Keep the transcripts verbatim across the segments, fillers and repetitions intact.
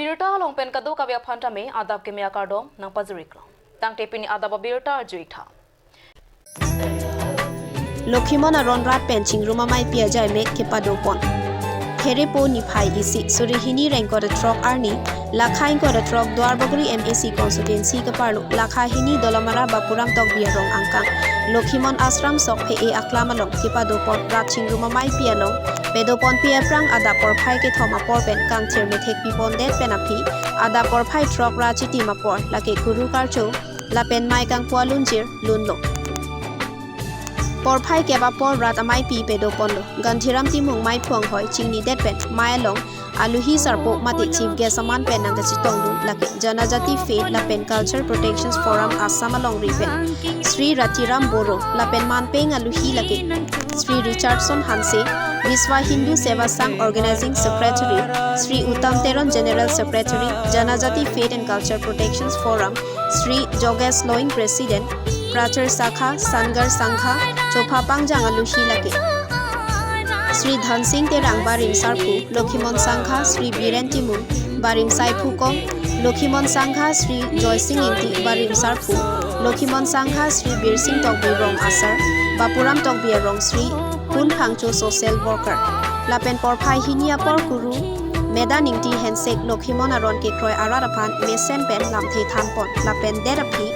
Birta along pen kadokave aphan tame adap keme akardom nangpajiriklo. Tangte pini adap abirta arjuitha. Lokhimon aron rat pen chingrum ameipi ajaimek kepadopon. Therepo niphai isi suri hini ra ingkoi ra throk arni, lakha ingkoi ra throk Duarbagori M A C constituency keparlo, lakha hini Dolamara Bapuram Tokbi arong angkang Lokhimon Ashram sok phe-e aklam along kepadopon rat chingrum ameipi along padoponpi aphrang adap porphai kethom apor pen kangthir methek pipondet pen aphi adap porphai throk ra chitim apor lake kuru karcho lapen mei kangpu alunjir lunlo. Porphai kep apor rat ameipi padoponlo. Gandhiram Timung meiphu anghoi chingnidet pen mei along aluhi sarpo mate chief guest aman pen nangkachetongdun lake Janajati Faith lapen Culture Protection Forum Assam alongri pen Sri Ratiram Boro lapen manpeng aluhi lake Sri Richardson Hanse, Viswa Hindu Seva Sangh Organizing Secretary, Sri Uttam Teron General Secretary, Janajati Faith and Culture Protection Forum, Sri Jogesh Loing President, Prachar Sakha, Sangar Sangha, Chopha Pangjang aluhi lake Sri Dhansing Terang barim sarpo, Lokhimon Sangha Sri Biren Timung barim saiphukong, Lokhimon Sangha Sri Joysing Ingti barim sarpo, Lokhimon Sangha Sri Birsing Tokbi rong asar, Bapuram Tokbi arong Sri Kun Phangcho social worker. Lapen porphai hini apor kuru Medan Ingti hensek Lokhimon aron kekroi arat aphan mesen pen lamthe thanpon lapen det aphi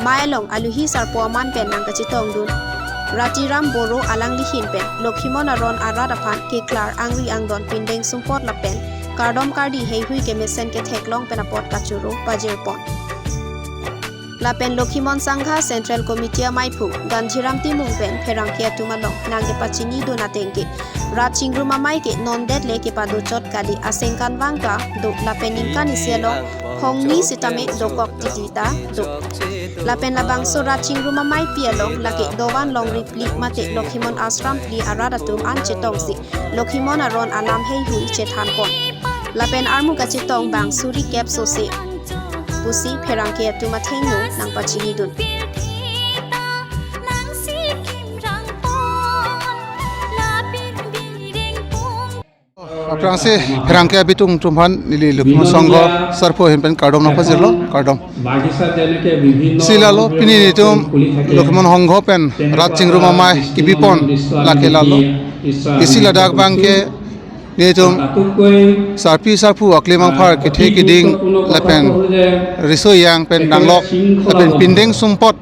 mei along aluhi sarpo aman pen nangkachetongdun Ratiram Boro alangli-hin pen Lokhimon aron arat aphan keklar angri angdon pindeng sumpot lapen kardom kardi heihui kemesen ketheklong pen apot kachoro pajirpon. Lapen Lokhimon Sangha Central Committee ameiphu Gandhiram Timung pen pherangke atum along nangkepachinidun ateng ke rat chingrum amei ke nondet le kepadochot kali asengkan vang ta do lapen ningkan isi along phongni sitame dokok titi ta do. Lapen labangso rat chingrum ameipi along lake dovan longri phli mate Lokhimon Ashram phli arat atum an chetongsi Lokhimon aron alam heihui chethanpon. Lapen armu kachetong bang suri kep sose pusi pherangke atum athengno nangpachinidun. Aphrangsi pherangke abitung atum aphan neli Lokhimon Sangha sarpo ahin pen kardom nangpajirlo, kardom. Si lalo pini nelitum Lokhimon Sangha pen rat chingrum amei kebipon lake lalo. Isi ladak abangke nelitum sarpi sarpo aklimang phar kethe keding lapen riso ejang pen nanglok lapen pindeng sumpot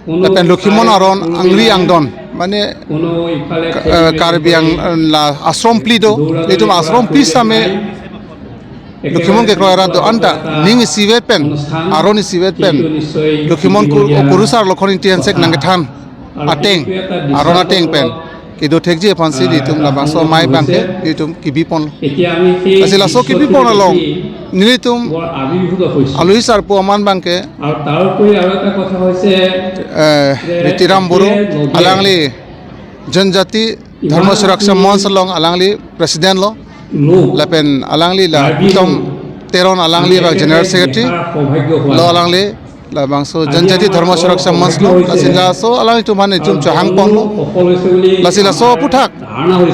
lapen Lokhimon aron angri angdon mane Ka-, eh, Karbi Ang-, la ashram phli do, nelitum ashram phli sitame Lokhimon kekroi arat do-an ta ning isivet pen, aron isivet pen Lokhimon kur-, kurusar Lokhon Ingti hensek nangkethan ateng, aron ateng pen kedo thekji aphansi nelitum labangso amei abangke nelitum kebipon. Lasi laso kebipon along nelitum aluhi sarpo aman abangke, eh, Ratiram Boro, alangli Janjati Dharma Suraksha Manch along alangli president lo, lapen alangli la Uttam Teron alangli abang general secretary lo, alangli labangso Janjati Dharma Suraksha Manch lo, lasi laso alanglitum aphan nelitum chohangponlo. Lasi laso aphuthak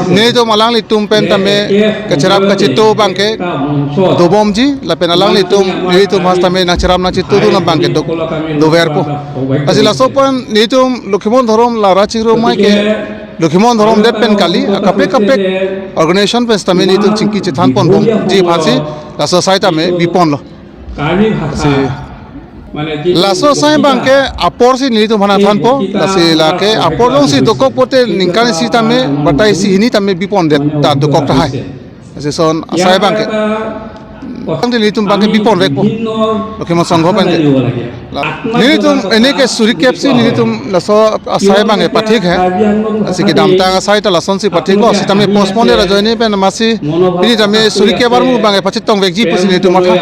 nelitum alanglitum pen tame kacherap kacheto abangke dobomji, lapen alanglitum nelitum aphan tame nangcherap nangchetodun abangke do, doverpo. Lasi laso aphan nelitum Lokhimon dhorom la rat chingrum amei ke Lokhimon dhorom det pen kali, akaprek kaprek organization pen tame nelitum chingki chethanponbomji aphansi laso asai tame biponlo. Lasi laso asai abangke aporsi nelitum aphan nangthanpo, lasi lake apor jongsi dokok pote ningkan isi tame, batai isi hini tame bipondet ta dokok tahai. Lasi lason asai abangke. Tangte nelitum abangke biponvekpo. Lokhimon Sangha abangke. La, nelitum pini ke suri kep si nelitum laso asai abangke pathik he. Lasi kedamtang asai ta lasonsi pathiklo, sitame postpone ra ajoine pen amatsi pini tame suri kep armu abangke pachetongvekji pusi nelitum matha.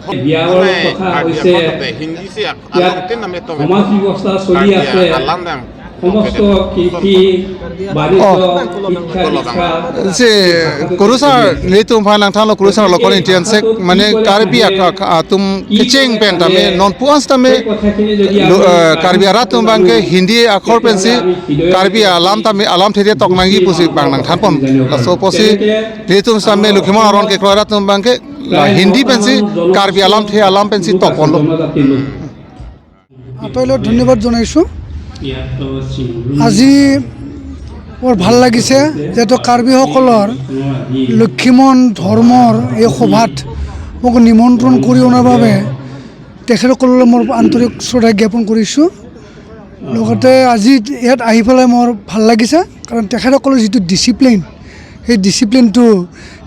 বিয়াৰ কথা হৈছে, ইয়াত সমাজ ব্যৱস্থা চলি আছে। সমস্ত কৃষি, বাণিজ্য, শিক্ষা দীক্ষা, যে Kuru sir, nelitum aphan nangthanlo, Kuru sir, lokon inti ansek, mane Karbi ak-, ak-, atum kecheng pen tame, nonpu-an setame, lo, eh, Karbi arat atum abangke Hindi akhor pensi, Karbi alam tame, alamthe tok nangji pusi bang nangthanpon. Laso apotsi, nelitum setame Lokhimon aron kekroi arat atum abangke, la Hindi pensi, Karbi alamthe alam pensi tokponlo. আটাইলৈ ধন্যবাদ জনাইছোঁ। আজি বৰ ভাল লাগিছে, যিহেতু কাৰ্বিসকলৰ লক্ষীমন ধৰ্মৰ এই সভাত মোক নিমন্ত্ৰণ কৰি অনাৰ বাবে তেখেতসকললৈ মোৰ আন্তৰিক শ্ৰদ্ধা জ্ঞাপন কৰিছোঁ। লগতে আজি ইয়াত আহি পেলাই মোৰ ভাল লাগিছে, কাৰণ তেখেতসকলৰ যিটো ডিচিপ্লিন, সেই ডিচিপ্লিনটো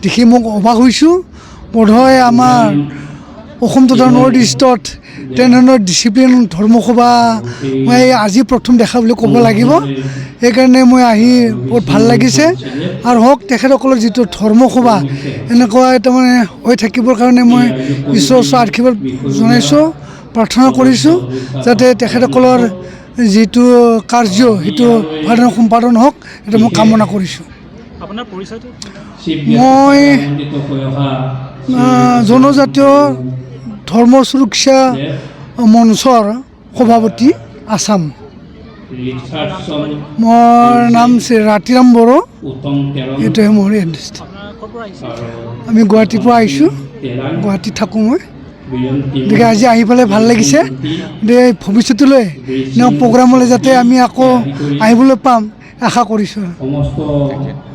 দেখি মোক অবাক হৈছোঁ। বোধহয় আমাৰ অসম তথা নৰ্থ ইষ্টত তেনেধৰণৰ ডিচিপ্লিন ধৰ্মসভা মই আজি প্ৰথম দেখা বুলি ক'ব লাগিব। সেইকাৰণে মই আহি বহুত ভাল লাগিছে। আৰু হওক, তেখেতসকলৰ যিটো ধৰ্মসভা এনেকুৱা তাৰমানে হৈ থাকিবৰ কাৰণে মই ঈশ্বৰৰ ওচৰত আশীৰ্বাদ জনাইছোঁ, প্ৰাৰ্থনা কৰিছোঁ, যাতে তেখেতসকলৰ যিটো কাৰ্য সেইটো ভালদৰে সম্পাদন হওক, এইটো মই কামনা কৰিছোঁ। আপোনাৰ পৰিচয়টো? মই, আহ, জনজাতীয় ধৰ্ম সুৰক্ষা মঞ্চৰ সভাপতি, আছাম। মোৰ নাম শ্ৰী ৰাতিৰাম বড়ো। এইটোৱে মোৰ এড্ৰেছ। আপোনাৰ ক'ৰ পৰা আহিছে? আমি গুৱাহাটীৰ পৰা আহিছোঁ, গুৱাহাটীত থাকোঁ মই। গতিকে আজি আহি পেলাই ভাল লাগিছে। গতিকে ভৱিষ্যতলৈ এনেকুৱা প্ৰগ্ৰামলৈ যাতে আমি আকৌ আহিবলৈ পাম, আশা কৰিছোঁ আৰু।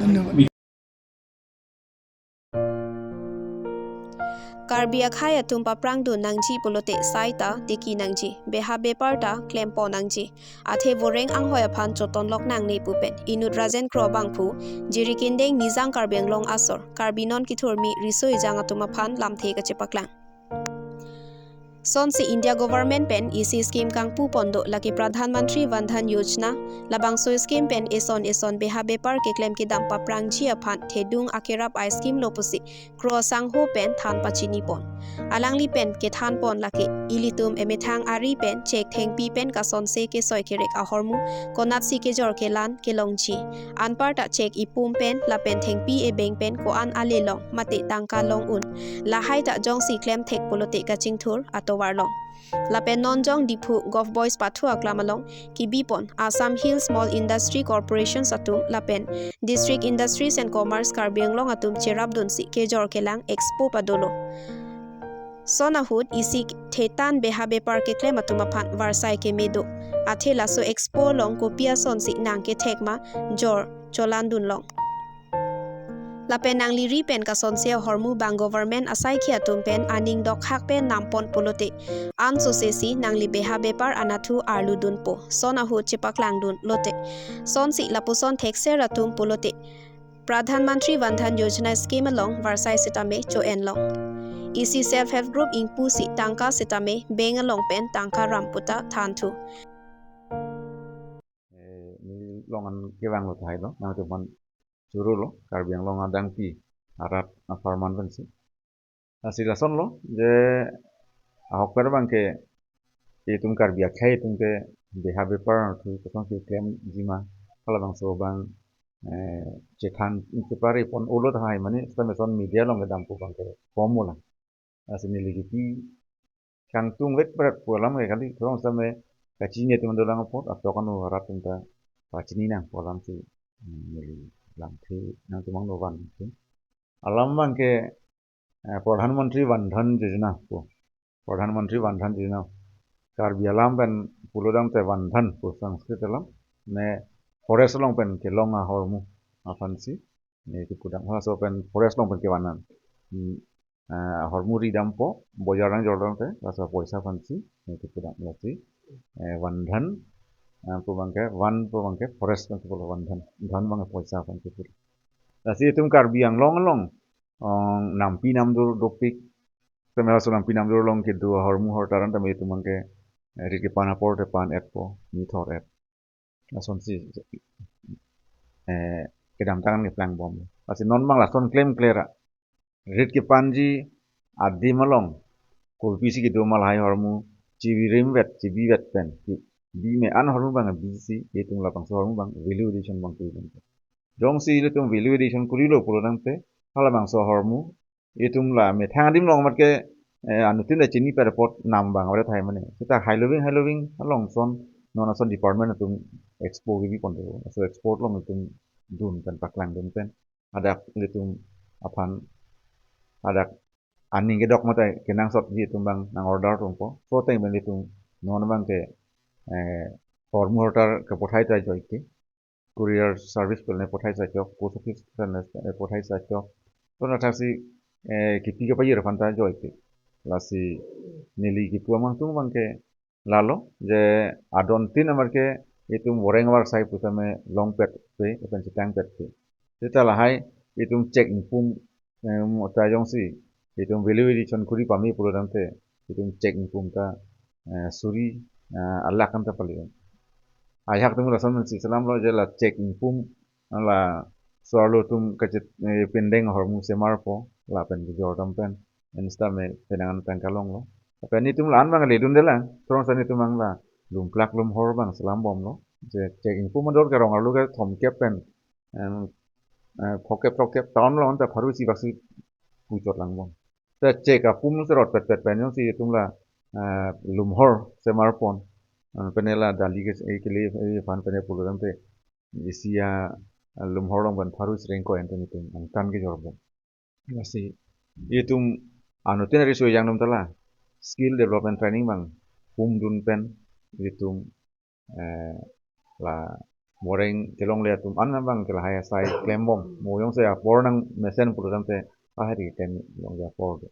ধন্যবাদ। Karbi akhei atum paprangdun nangji pulote sai ta tiki nangji, beha bepar ta klempon nangji. Athe voreng anghoi aphan chotonlok nangne pu pen inut Rajen Kro abangphu, Jirikindeng Nijang Karbi Anglong asor, Karbi non kethurmi riso ejang atum aphan lamthe kachepaklang. Sonsi India government pen isi scheme kangpu pon do, lake Pradhan Mantri Van Dhan Yojana, labangso scheme pen eson eson beha bepar keklem kedam paprangji aphan thedung akerap a-scheme lo pusi Kro asangho pen than pachini pon. Alangli pen kethan pon lake ilitum emethang ari pen chek thengpi pen kasonse kesoi kerek ahormu konatsi kejor kelang kelongji. Anparta chek ipum pen lapen thengpi ebeng pen ko-an ale long mate tangka long un, lahai ta jongsi klem thek pulote kachingthur atovar long. Lapen non jong Diphu Govt Boys pathu aklam along kebi pon Assam Hill Small Industry Corporations atum lapen District Industries and Commerce Karbi Anglong atum cherapdunsi kejor kelang expo padolo. Son ahut isi thetan beha bepar keklem atum aphan varsai keme do. Athe laso expo along kopi asonsi nang kethek ma jor cholandun long. Lapen nangli ri pen kasonse ahormu bang government asaikhi atum pen aning dokhak pen nampon pulote, ansose si nangli beha bepar anatthu arludunpo. Son ahut chepaklangdun lote. Sonsi lapuson thekser atum pulote Pradhan Mantri Van Dhan Yojana scheme along varsai sitame cho-en long. Isi self help group ingpu si tangka sitame bank along pen tangka ram puta thanthu. Eh, neli long an kevanglo tahai lo, nangtum aphan chorolo, Karbi Anglong adangpi arat apharman pensi. Lasi lasonlo, je ahokpet abangke itum Karbi akhei atum ke beha bepar thu kosonsi klemji ma, halabangso abang, eh, chethan chepare pon olo tahai, mane sitame son media along kedampo abangke kom olang. Lasi neli kipi kangtung vek pret pu alam ke kali, thorong sitame kachini atum dolang apot, atok ano arat atum ta pachini nang pu alamsi, mm, neli lamthe nangtum angno van thu. Alam abangke, eh, Pradhan Mantri Van Dhan Yojana pu. Pradhan Mantri Van Dhan Yojana. Karbi alam pen pulodamte Van Dhan pu Sanskrit alam. Ne forest along pen kelong ahormu aphansi. Ne kipu dam. Halaso pen forest along pen kevan an. Hmm. Ah, ahormu ridampo, bojar nangjordamte, laso poisa aphansi, eh, kipu dam lasi, eh, Van Dhan, ah, pu abangke, Van pu abangke, forest abangke pulo Van Dhan, Dhan abangke poisa aphan kipu dam. Lasi itum Karbi Anglong along, ong, nampi namdur dopik, sitame laso nampi namdur along kedo ahormu hortar an tame itum abangke, eh, rit kepan apor te pan-etpo, ni thor-et. Lasonsi, eh, kedamtang an keplangbom. Lasi non abang lason klemkle ra. Rit kepanji adim along, kopisi kedo ma lahai ahormu, chivirimvet, chivivet pen, ki-, bi me-an ahormu abang bisi, itum labangso ahormu abang value addition abang kuri abang. Jongsi ilitum value addition kurilo pulo tangte, halabangso ahormu, itum la methang adim along amat ke, eh, anuttin ta chini per pot nam abang avare thai mane. Seta hailoving, hailoving along ason, non ason department atum expo kebi pon do. So expo along itum dun pen paklang dun pen. Hadak ilitum aphan, hadak aning kedok mate kenangsotji atum abang nang order tungpo. So ateng pen ilitum non abang ke, eh, ahormu ahortar kepathai ta joike. Courier service pen le pathai sa chok, post office pen le pathai sa chok. To na thaksi, eh, kipi kapajir aphan ta joike. Lasi neli kipu amang tung abang ke lalo, je adon tin amat ke itum voreng varsai pusitame longpet pe, lapen chetangpet pe. Seta lahai itum check ingpum, em, ta jongsi itum value addition kuri pame pulo tangte, itum check ingpum ta, eh, suri, eh, alak an ta pali. Ajahak atum lason pensi selamlo je la check ingpum, la so-arlo atum kachet, eh, pendeng ahormu semarpo, lapen kejor dam pen, en sitame penang an tangka longlo. Lapen itum la-an abang ledunde lang, throngsi itum abang la lumplak lumhor abang selambomlo. Je check ingpum ador ke rong arlo kethom kep pen, em, eh, phokep phokep town along ta pharo isi baksi puchot langbom. Ta check apum se rotpetpet pen jongsi itum la, eh, lumhor semarpon. Eh, pen la dali ke, eh, kele, eh, aphan pen pulo tangte isi a, eh, lumhor along pen pharo isi rengko ente itum angtan kejorbom. Lasi itum anuttin ari soi jang dum ta la skill development training abang pum dun pen itum, eh, la voreng kelongle atum an abang ke lahai asai klembom. Mo jongsi apor nang mesen pulo tangte lahai di klem longja apor do.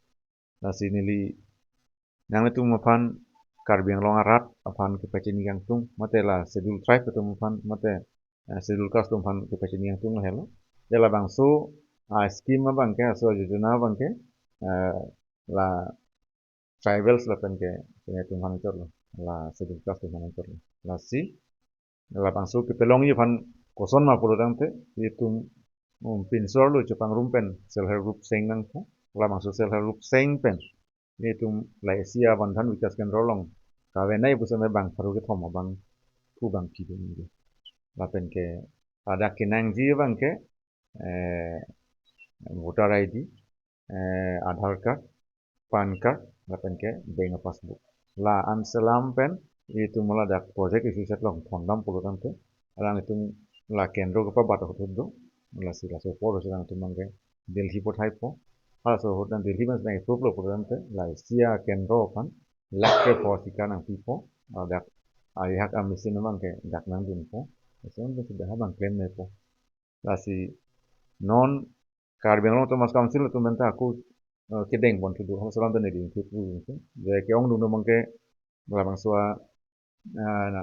Lasi neli nanglitum aphan Karbi Anglong arat aphan kepachini kangtung, mate la schedule tribe atum aphan, mate, eh, schedule caste atum aphan kepachini kangtung lahelo. Je labangso, ah, scheme abang ke, aso yojana abang ke, eh, la tribals lapen ke, kene atum aphan chotlo, la schedule caste atum aphan chotlo. Lasi labangso kepalongji aphan koson ma pulo tangte, itum, um, pinso-arlo chepangrum pen self help group seng nangpo, labangso self help group seng pen itum la isi a Bandhan Vikas Kendra along kavenai pusitame bang pharo kethom abang pu abang pidun. Lapen ke hadak kenangji abang ke, eh, voter I D, eh, Aadhaar card, PAN card, lapen ke bank passbook. La-an selam pen itum ladak project isi set along thondam pulo tangte, alanglitum la kendro kepabat ahut ahut do. Lasi laso apor si alanglitum abang ke Delhi pathaipo. Halaso ahut nang Delhi abang si nang approve lo pulo tangte, la isi a kendro aphan lakh kre pho sika nangpipo. Ladak ajahak a machine abang ke dak nangdunpo. Machine abang ke dak abang klem mepo. Lasi non Karbi Anglong Autonomous Council atum pen ta ako, eh, kedeng pon thu do, halaso alam ta neli thu pu. Je ke-ongdung do abang ke labangso a, eh, na,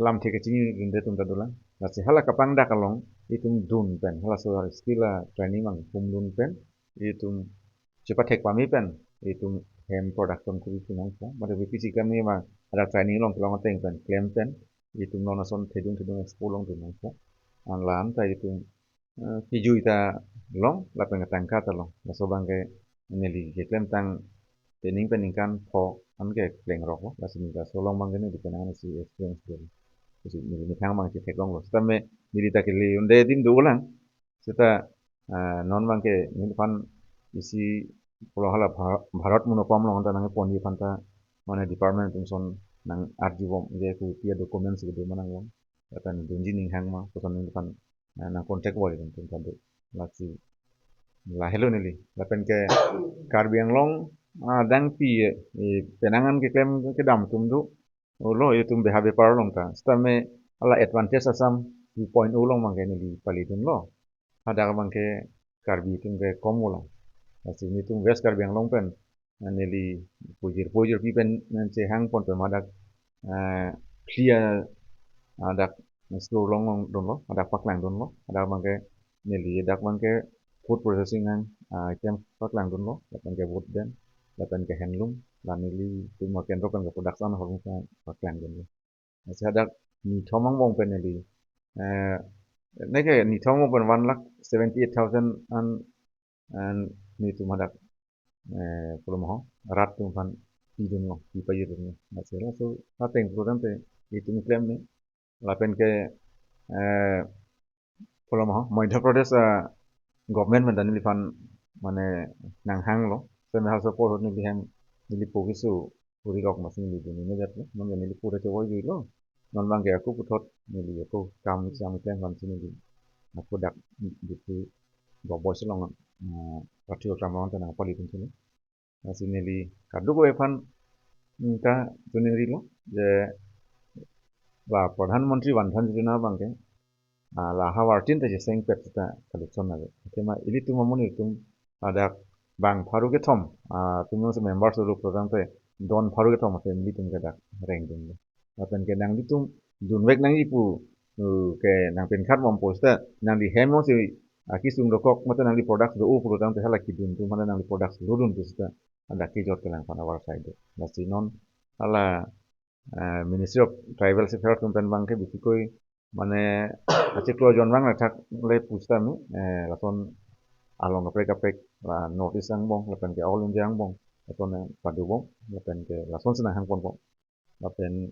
lamthe kachini dunde atum ta dolang. Lasi hala kapangdak along itum dun pen, halaso a skill a training abang pum dun pen itum chepathek pame pen itum hem production kuri thu nangpo. Mate V P C kami ma ada training along kelong ateng pen klem pen itum non ason thedung thedung expo along dun nangpo. An la-an ta itum, eh, kejui ta long, lapen ketangka ta long. Laso abang ke neli keklem tang pening pen ningkan pho an ke pleng rok lo. Lasi neli laso along abang ke neli penang an si experience do. Lasi neli methang abang chetheklonglo. Sitame neli ta kele unde adim dolang. Seta, ah, non abang ke neliphan isi pulo hala Bhar-, Bharat Monopam along ta nangponji aphan ta mane department atum ason nang-arjubom je kopi a documents kedo ma nanglong. Lapen dunji ninghang ma, koson neliphan, ah, nang contact bor atum ta do. Lasi lahelo neli. Lapen ke Karbi Anglong, ah, dangpi, eh, penang an keklem kedam atum do. Olo itum beha bepar along ta. Sitame hala Advantage Assam two point o along abang ke neli palidunlo. Hadak abang ke Karbi atum ke kom olang. Lasi nelitum West Karbi Anglong pen, eh, neli pujir pujir pi pen, eh, chehang pon pen hadak, eh, clear hadak store along dunlo, hadak paklang dunlo, hadak abang ke neli dak abang ke food processing ang, ah, item paklang dunlo, lapen ke vote den, lapen ke handloom, la nelitum akendro pen ke production ahormu paklang dunlo. Lasi hadak nithom angbong pen neli, eh, neke nithom angbong pen one lakh seventy eight thousand an, an nelitum hadak, eh, pulo ma ho, rat atum aphan pidunlo, pipajirlo. Lasi laso ateng pulotangte itum klem me. Lapen ke, eh, pulo ma ho, Madhya Pradesh, ah, government pen ta neliphan mane nanghanglo. Seme halaso apor ahut neli hem, neli po keso uri lok masi neli dun immediately. Non ke neli po ta chevoi juilo. Non abang ke ako puthot neli ako kam sam klem aphan si neli ako dak Diphu Goboi Silong, ah, Patriot Ram Ron ta nangpali dun silo. Lasi neli kadokave aphan, mm, ta tuning rilo je ba Pradhan Mantri Van Dhan Yojana abang ke, ah, la havar tin ta chesengpet seta collection ave. Athema ilitum amonit atum ladak bang pharo kethom, ah, atum members dolo pulotangte don pharo kethom a-family atum ke dak rengdunlo. Lapen ke nanglitum dunvek nangji pu, uh, ke nangpinkhat bompo seta nangli hem alongsi, ah, kesung dokok mate nangli products do-o pulotangte hala kedun atum aphan nangli products lodun pu seta ladak kejor kelang aphan avarsai do. Lasi non hala, eh, Ministry of Tribal Affairs atum pen abang ke bisikoi mane achiklo ajon abang nangthak le pu seta me, eh, lason along kaprek kaprek la North East angbong lapen ke All India angbong lason nangpadobom lapen ke lason si nanghangponbom. Lapen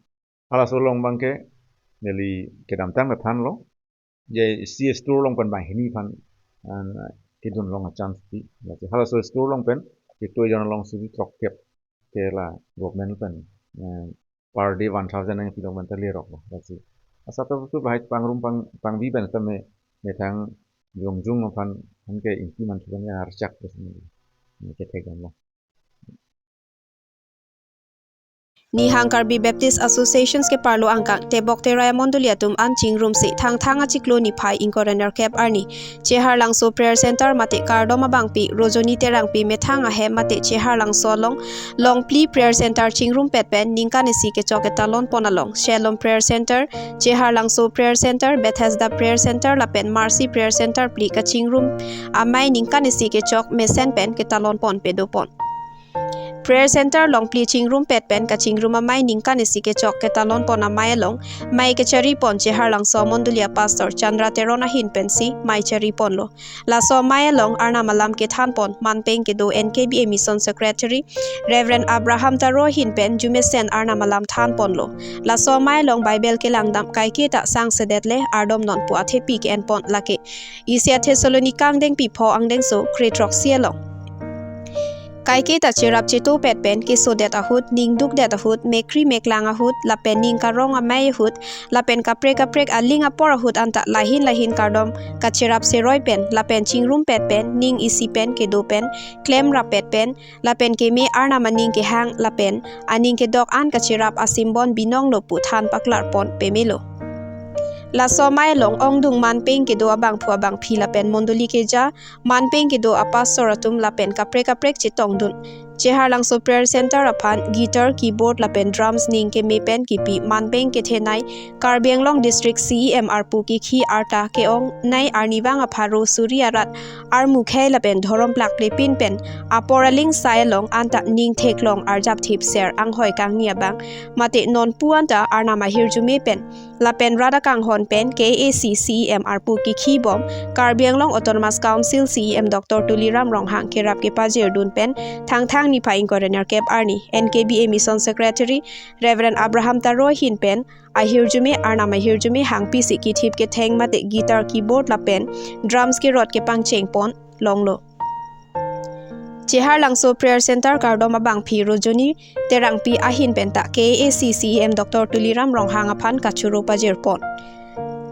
halaso along abang ke neli kedamtang ta thanlo je C S two along pen banghini aphan, ah, kedun long a-chance pi. Lasi halaso store along pen ketoi jon along suri throkkep ke la government pen, eh, per day one thousand nangpi long pen ta leroklo. Lasi asap ta tu bahai pangrum pang, pangbi pen seta me, methang jongjung aphan, aphan ke ingki manthu aphan ke archak pu sini kethekdamlo. Nihang Karbi Baptist Associations keparlo angkang Tebok Terai amondoli atum an chingrumsi Thangthang achiklo niphai ingkoi ra nerkep arni Cheharlangso Prayer Center mate kardom abangpi Rojoni Terangpi methang ahem mate Cheharlangso along Longphli Prayer Center chingrumpet pen ningkan isi kechok ketalonpon along Shalom Prayer Center, Cheharlangso Prayer Center, Bethesda Prayer Center lapen Mercy Prayer Center phli kachingrum amei ningkan isi kechok mesen pen ketalonpon pedopon. Prayer Center Longphli chingrumpet pen kachingrum amei ningkan isi kechok ketalonpon amei along mei kecharipon Cheharlangso amondoli a-pastor Chandra Teron ahin pensi mei chariponlo. Laso amei along Arnam alam kethanpon manpeng kedo N K B A Mission Secretary Reverend Abraham Taro ahin pen arjumesen Arnam alam thanponlo. Laso amei along Bible kelangdam kaiketa sangsedet le ardom non pu athepi ke-enpon lake Isi a-Thessalonica angdengpi pho angdengso kre throksi along. Kaiketa cherap chetopet pen kesodet ahut, ning dukdet ahut, mekri meklang ahut, lapen ning karong amei ahut, lapen kaprek kaprek aling apor ahut anta lahin lahin kardom kacherap seroi pen, lapen chingrumpet pen, ning isi pen kedo pen, klem rappet pen, lapen keme Arnam aning kehang, lapen aning kedok an kacherap asimbon binonglo pu than paklarpon pemelo. Laso amei along ongdung manpeng kedo abangphu abangphi lapen mondoli keja, manpeng kedo a-pastor atum lapen kaprek kaprek chetongdun. Cheharlangso Prayer Center aphan guitar, keyboard lapen drums ning keme pen kipi manpeng kethenei Karbi Anglong District C E M arpu kikhi arta ke-ongnei arnivang apharo suri arat armukhei lapen dhorom plakplepin pen apor aling sai along anta ning theklong arjapthip ser anghoi kangni abang mate nonpu anta Arnam ahirjume pen lapen rat akanghon pen K A A C C E M arpu kikhibom Karbi Anglong Autonomous Council C E M Doctor Tuliram Ronghang kerap kepajirdun pen Thangthang niphai ingkoi ra nerkep arni N K B A Mission Secretary Reverend Abraham Taro ahin pen ahirjume Arnam ahirjume hangpisi kithip ketheng mate guitar, keyboard lapen drums kerot kepangchengpon longlo. Cheharlangso Prayer Center kardom abangphi Rojoni Terangpi ahin penta K A A C C E M Doctor Tuliram Ronghang aphan kachoro pajirpon.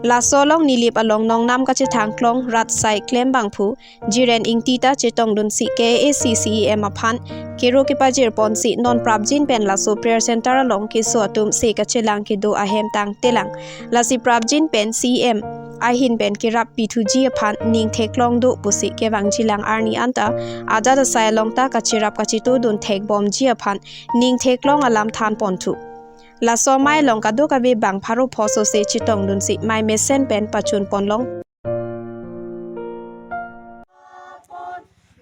Laso along Nilip along nongnam kachethang klong rat sai klem bangphu Jiren Ingti ta chetongdunsi K A A C C E M aphan kero kepajirponsi non prapjin pen laso Prayer Center along keso atum se kachelang kedo ahem tangtelang. Lasi prapjin pen C E M ahin pen kerap pithuji aphan ning theklong do pusi kevangjilang arni anta ajat asai along ta kacherap kachetodun thekbomji aphan ning theklong alam thanponthu. Laso amei along kadokave bang pharo pho sose chetongdunsi mei mesen pen pachunponlong.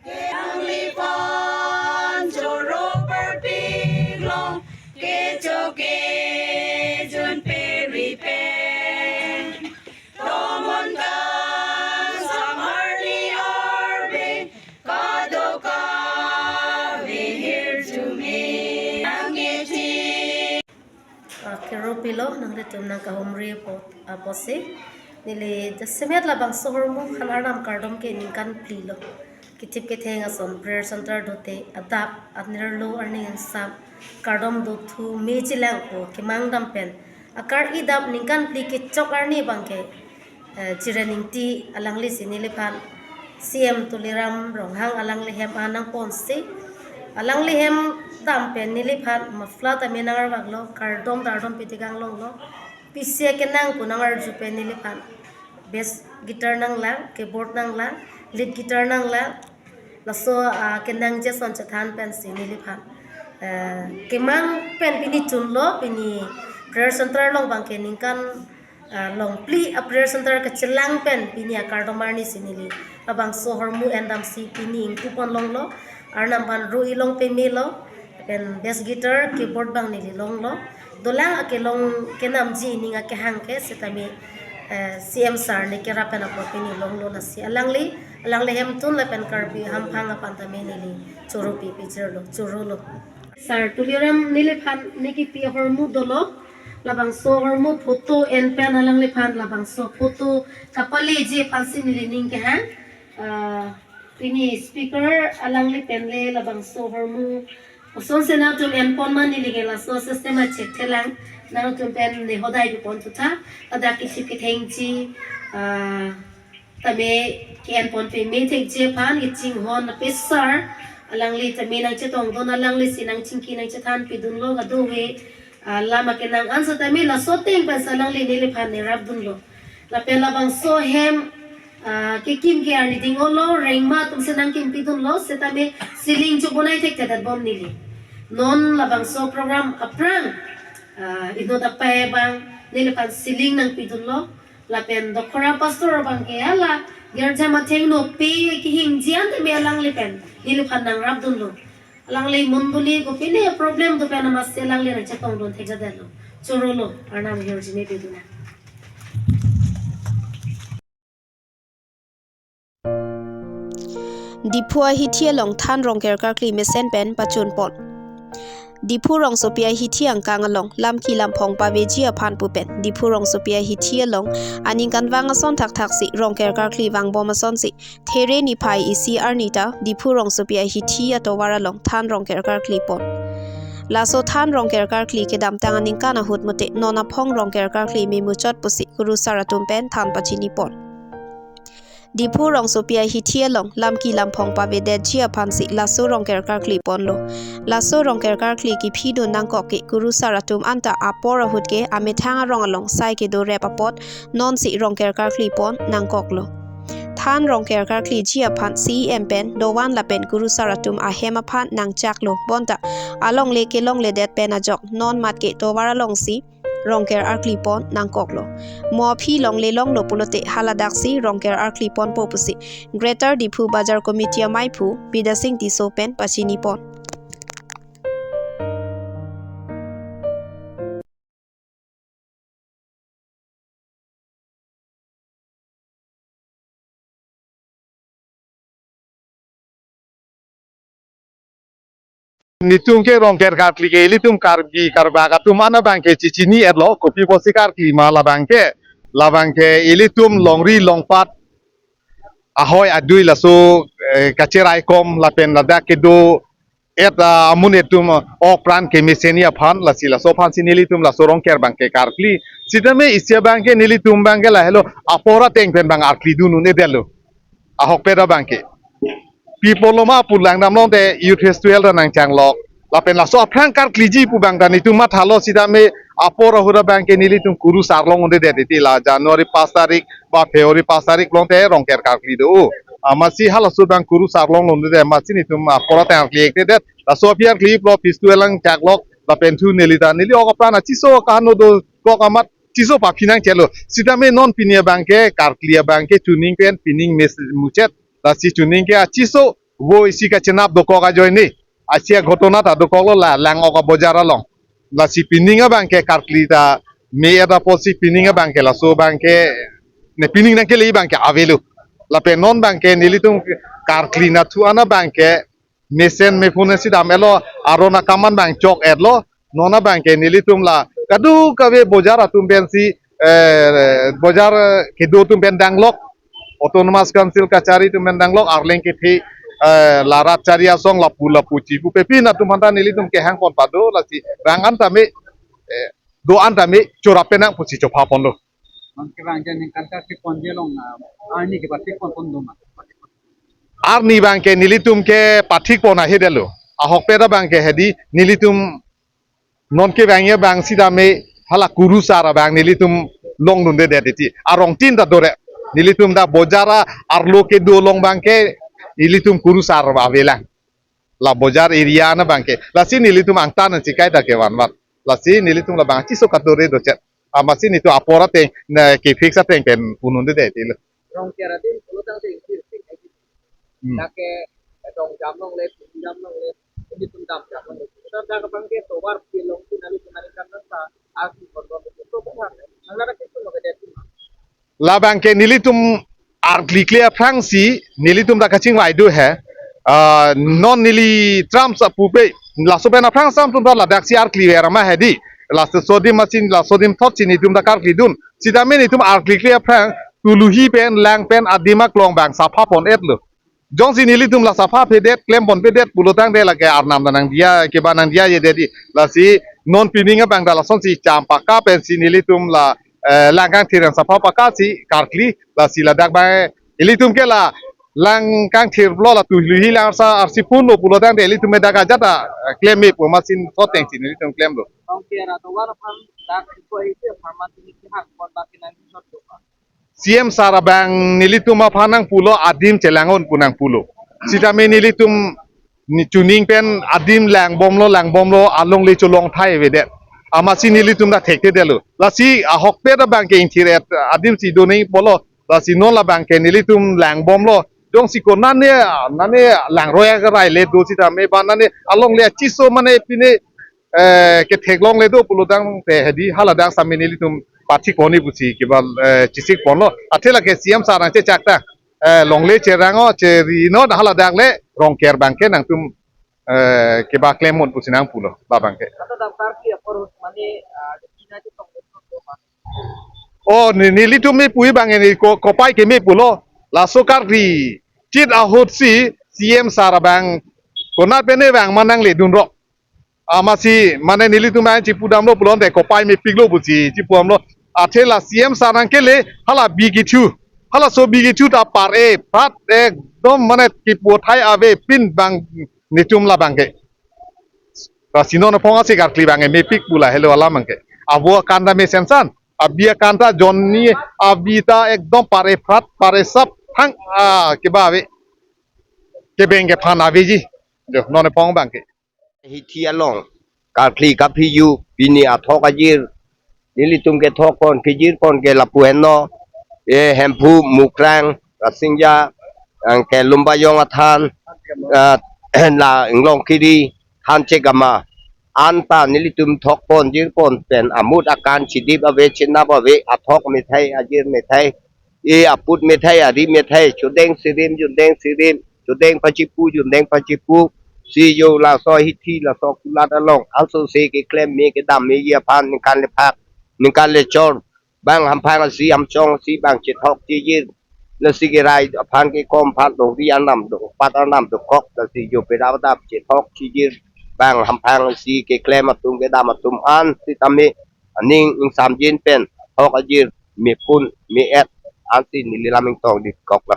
Ke angliphan choro parpik long, kecho kejun peri pen. Tomon ta samar ni arbe, kadokave hirjume. Kero pilo, nanglitum nangkahumri apot, apotsi. Neli jasemet labangso ahormu aphan Arnam kardom ke ningkan phli lo. Kethip ketheng ason prayer center dote adap anirlo arni angsam kardom dothu me chelangpo kemang dam pen akar-i dap ningkan phli kechok arni abangke, eh, Chiren Ingti alangli si neliphan C M Tuliram Ronghang alangli hem an nangponsi, alangli hem dam pen neliphan muffler tame nangarvaklo, kardom dardom pitikang longlo. Pisi akenang pu nangarju pen neliphan bass guitar nanglang, keyboard nanglang, lead guitar nanglang. Laso, ah, kenangji ason chethan pensi neliphan, eh, kemang pen pini chunlo, pini prayer center along abangke ningkan, ah, longphli a prayer center kachelang pen pini akardom arni si neli labangso ahormu endamsi pini ingkupon longlo, Arnam aphan ro-i long pemelo, pen bass guitar, keyboard abang neli longlo. Dolang akelong kenamji ning akehang ke setame, eh, C M sir ne kerap pen apot pini longlo, lasi alangli, alangli hemtun lapen Karbi hamphang aphan tame neli choro pi pijirlo, chorolo. Sir Tuliram neliphan ne kipi ahormu dolo, labangso ahormu photo en pen alangliphan labangso photo kapaleji aphansi neli ning kehang. Ah, pini speaker alangli pen le labangso ahormu kosonsi nangtum enpon ma neli ke laso system a check thelang, nangtum pen ne hodai pipon thutha, ladak kethip kethengji, ah, tame ke-enpon pame thekji aphan kachinghon apesar alangli tame nangchetongdun, alangli si nangchingki nangchethan pidunlo, kadokave, ah, lam akenang an setame laso ateng pensi alangli neliphan nerapdunlo. Lapen labangso ahem, ah, kekim ke arni ding-olo, rengma atumsi nangkim pidunlo, setame ceiling chobonai thekthedet bom neli. Non labangso program aphrang, ah, inut apai abang neliphan ceiling nangpidunlo. Lapen Dokhora pastor abangke hala girja mathengno pe kehingji an tame alangli pen neliphan nangrapdunlo. Alangli mondoli kopine problem do pen amatsi alangli nangchetongdun thekthedetlo. Chorolo, Arnam ahirjume pidun nang. Diphu ahithi along than rongker karkli mesen pen pachunpon. Diphu rongsopi ahithi angkang along lamki lamphong paveji aphan pu pen Diphu rongsopi ahithi along aningkanvang ason thakthaksi rongker karkli vangbom asonsi There niphai isi arni ta Diphu rongsopi ahithi atovar along than rongker karkli pon. Laso than rongker karkli kedamtang aningkan ahut mute non aphong rongker karkli memuchot pusi kurusar atum pen than pachinipon. Diphu rongsopi ahithi along lamki lamphong pavedetji aphansi laso rongker karkli ponlo. Laso rongker karkli kiphidun nangkok ke kurusar atum anta apor ahut ke amethang arong along sai kedo rep apot nonsi rongker karkli pon nangkoklo. Than rongker karkliji aphan C E M pen dovan lapen kurusar atum ahem aphan nangchaklo bonta alongle kelongledet pen ajok non matke tovar alongsi rongker arkli pon nangkoklo. Mo aphi longle longlo pulote haladaksi rongker arkli ponpo pusi Greater Diphu Bazar Committee amaiphu Bidya Sing Tisso pen pachini pon. Netum ke rongker karkli ke ilitum Karbi Karbak atum an abangke chichini-etlo, kopi pusi karkli ma labangke, labangke ilitum longri longpat ahoi adui laso, eh, kacheraikom lapen ladak kedo et, ah, amun etum, ah, ok pran kemesenji aphan, lasi laso aphansi nelitum laso rongker abangke karkli. Sitame isi abangke nelitum abangke lahelo apor ateng pen abang arklidun un-edetlo. Ahokpet abangke. Pi apotlo ma pu langdam longte Youth Festival ta nangchanglok. Lapen laso aphrang karkliji pu abang ta netum mathalo sitame apor ahut abangke nelitum kurusar long un-edet titi la January pas tarik ba February pas tarik longte rongker karkli do. Amatsi halaso abang kurusar long un-edet amatsi netum apor ateng arkli-ektedet. Laso aphi arkli pulo festival nangchaklok lapen thu neli ta neli ok apran achiso kahano dokok amat chiso paphi nangchelo. Sitame non pini abangke karkli abangke chuning pen pining mes muchet. Lasi chuning ke achiso vo isi kachenap dokok ajoine. Asia ghotona ta dokoklo la Langok abojar along. Lasi pining abangke karkli ta me-et apotsi pining abangke laso abangke ne pining nangkele abangke avelo. Lapen non abangke nelitum karkli nathu an abangke mesen mephun si dam-etlo, aron akam an abang chok-etlo. Non abangke nelitum la kadokave bojar atum pensi, eh, bojar kedo atum pen danglok, Autonomous Council kachari atum pen danglok, arleng kethe, eh, la rat chari asong lapu lapu chipu pepin atum aphanta nelitum kehang pon pado, lasi vang an tame, eh, do an tame chorap penang pusi chopha ponlo. Bang kevang jan ningkan ta thik pon je long, ah, arni kepathik pon pon do ma? Arni abangke nelitum kepathik pon ahedetlo. Ahokpet abangke hedi nelitum non kevang abang sitame hala kurusar abang nelitum longdundedet iti. Arong tin ta dore. Nelitum ta bojar arlo kedo along abangke nelitum kurusar avelang. La bojar area an abangke. Lasi nelitum angtan an chikai ta kevanvat. Lasi nelitum labang chiso katore dochet. Amatsi nelitum apor ateng, ne, ke fix ateng pen punundedet ilo. Rongker adim pulo tangte ingkir sing. Hmm. Lake, eh, dong jam longle, pun jam longle, nelitum dam jam longle. Sir, dak abangke tovar pilong si nelitum nari kan sa, arsi kon dong itu bukan. Nang lara kitu lo kedet. Labangke nelitum arklikle aphrangsi nelitum ta kachingvai do he. Ah, non neli tram sa pupe, laso pen aphrang samtum ta ladaksi arkliver ma hedi. Laso adim amatsi, laso adim thotsi nelitum ta karklidun. Sitame nelitum arklikle aphrang, tuluhi pen, lang pen, adim aklong abang sapha pon-etlo. Jongsi nelitum la sapha pedet, klem pon pedet pulo tangte lake arnam ta nangdiya, keba nangdiya jedetji. Lasi non pining abang ta lasonsi cham paka pensi nelitum la, eh, lang kangthir an sapha paka si karkli, lasi ladak abang ilitum ke la lang kangthir lo la tuluhi lang arsa arsi pun lo pulo tangte ilitum dak ajat ta, eh, klem me pu amatsi thoteng si nelitum klemlo. Oke, ratu war pan dak ko itu farmasi ni hak kon baki nang shot do pa. C M sir abang nelitum aphan nangpulo adim chelang-un pu nangpulo. Sitame nelitum ni chuning pen adim langbomlo, langbomlo, alongle cholong thai avedet. Amatsi nelitum ta thekthedetlo. Lasi ahokpet abangke ingthir-et adimsi do nangji pulo. Lasi non labangke nelitum langbomlo. Jongsi konane, nane langroi arai le do sitame ba nane alongle chiso mane pine, eh, ketheklongle do pulo tangte hedi haladak sitame nelitum pathik pon-i pusi keba, eh, chisik ponlo. Athe lake C M sir nangchechak ta, eh, longle cherang-o cheri non haladak le Rongker abangke nangtum, eh, keba klem-un pusi nangpulo labangke. Kata daftar ki apor mane, ah, kina di tong. O, ne, nelitum me pu-i abang ne ko, kopai ke me pulo. Laso karkli chit ahutsi C M sir abang konat pen ne vang ma nangledunrok. Amatsi mane nelitum abang chipudamlo pulote kopai mepiklo pusi chipudamlo. Athe la C M sir nangkele hala bi kethu. Halaso bi kethu ta pare prat ekdom mane kipu thai avepin abang nelitum labangke. Lasi non aphong asi karkli abang mepik pu la helo alam abangke. Avo akan ta mesen san. Abi akan ta jonni abi ta ekdom pare prat pare sap hang, ah, keba ave. Kebeng kephan aveji. Jo, non aphong abangke. Hithi along karkli kaphi-u pini athok ajir. Nelitum kethok pon kejir pon ke lapu henlo. E Hemphu, Mukrang, Rasingja, anke Lumbajong athan, ah, la Inglongkiri, Hanchegama. Anta nelitum thok pon jir pon pen amut akan chidip ave chenap ave athok methai ajir methai. E aput methai, ari methai, chodeng sirim, jundeng sirim, chodeng pachipu, jundeng pachipu, si jo laso hithi, laso kulat along, aso se keklem me kedam meji aphan, ningkan le phak, ningkan le chor, bang hamphang asi, hamchong asi, bang chethok chijir, lasi kerai aphan kekom aphan, dongri anam, dongpat anam, dokok, lasi jo pedap dap chethok chijir, bang hamphang asi, keklem atum, kedam atum an, sitame, aning ingsamjin pen, thok ajir, mepun, me-et, ansi neli lam ingtong dikoklo.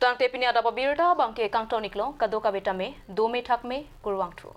Tangte pini adap abirta abangke kangton-iklo, kadokave tame, dome thakme, kurvangthu.